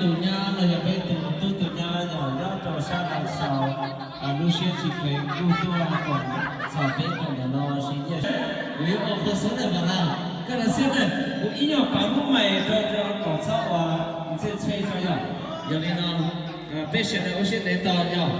Tus nyab los yog peb tus tub tus nyab yog nyob rau sab laug sau, lub siab tsis kheev kuj tuaj koom txog peb tus ntawm no siv nyiaj. Kuv yuav ua qhua xwb na mas na, koj na xwb na, kuv ib nyuag pav lub mais rau rau kom txhob ua ntxheb txheb tso yog. Yog li no peb sawv daws ua siab ntev tos yog.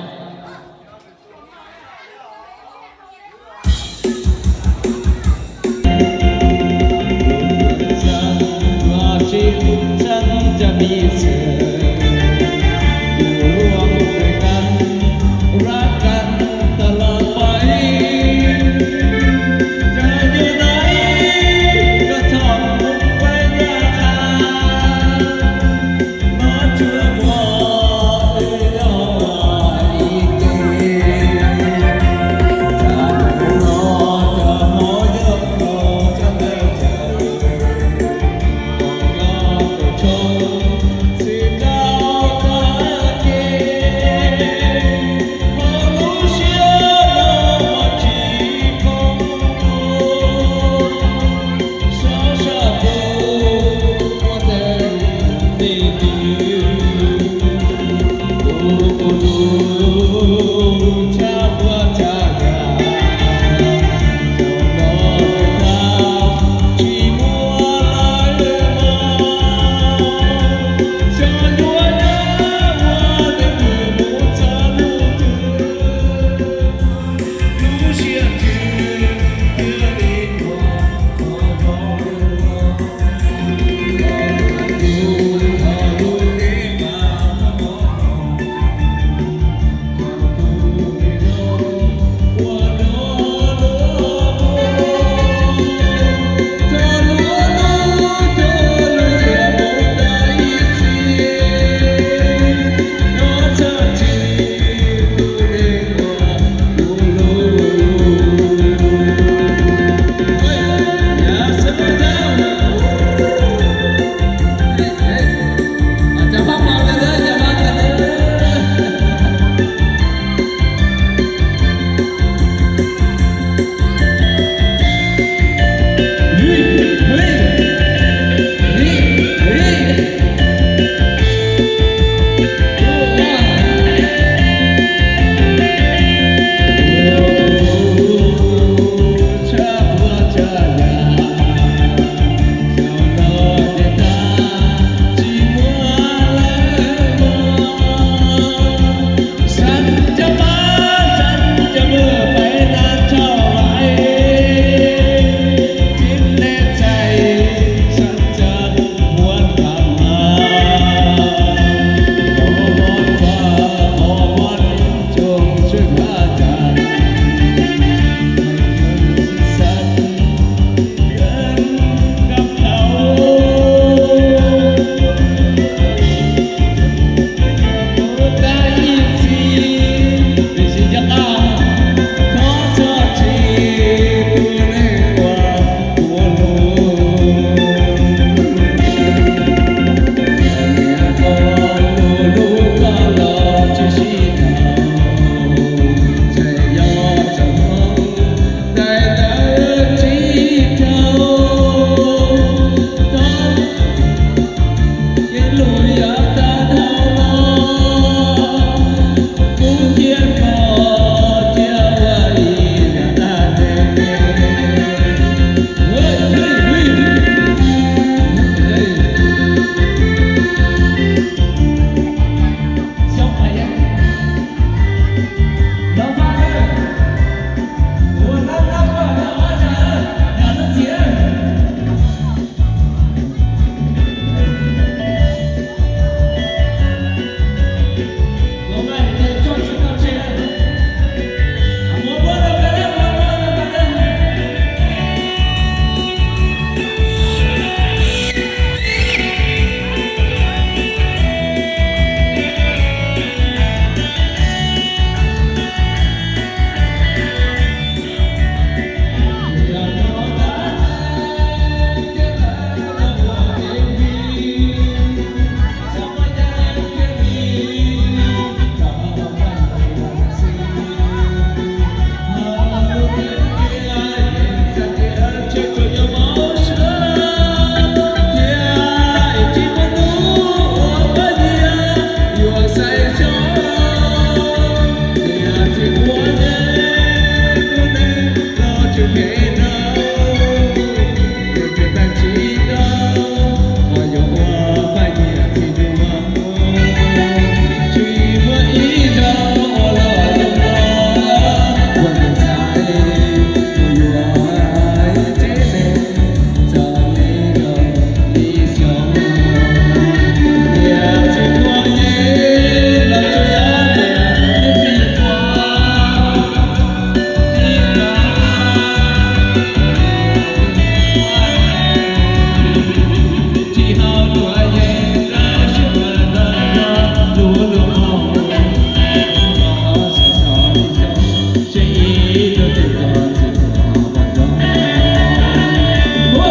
Ua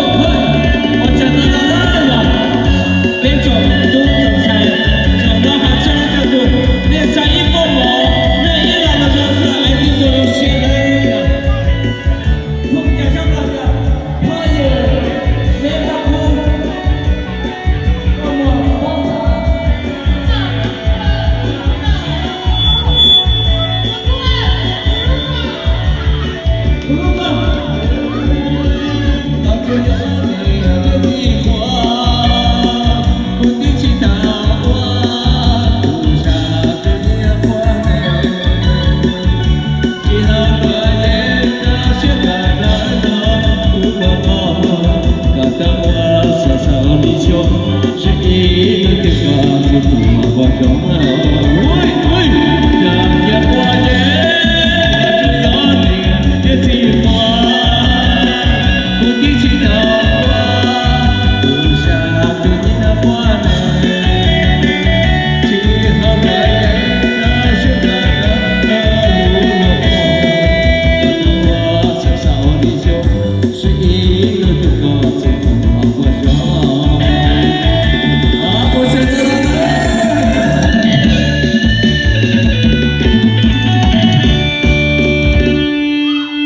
tsaug ntau ntau na yog peb tsoom tub tsoom ntxhais, tsoom no has txog leej txhua tus, nej xa ib poj mov, nej ib lo no rau xwb es tib tug zoo siab na. Phooj ywg sab laug tias, phooj ywg, peb pab pub.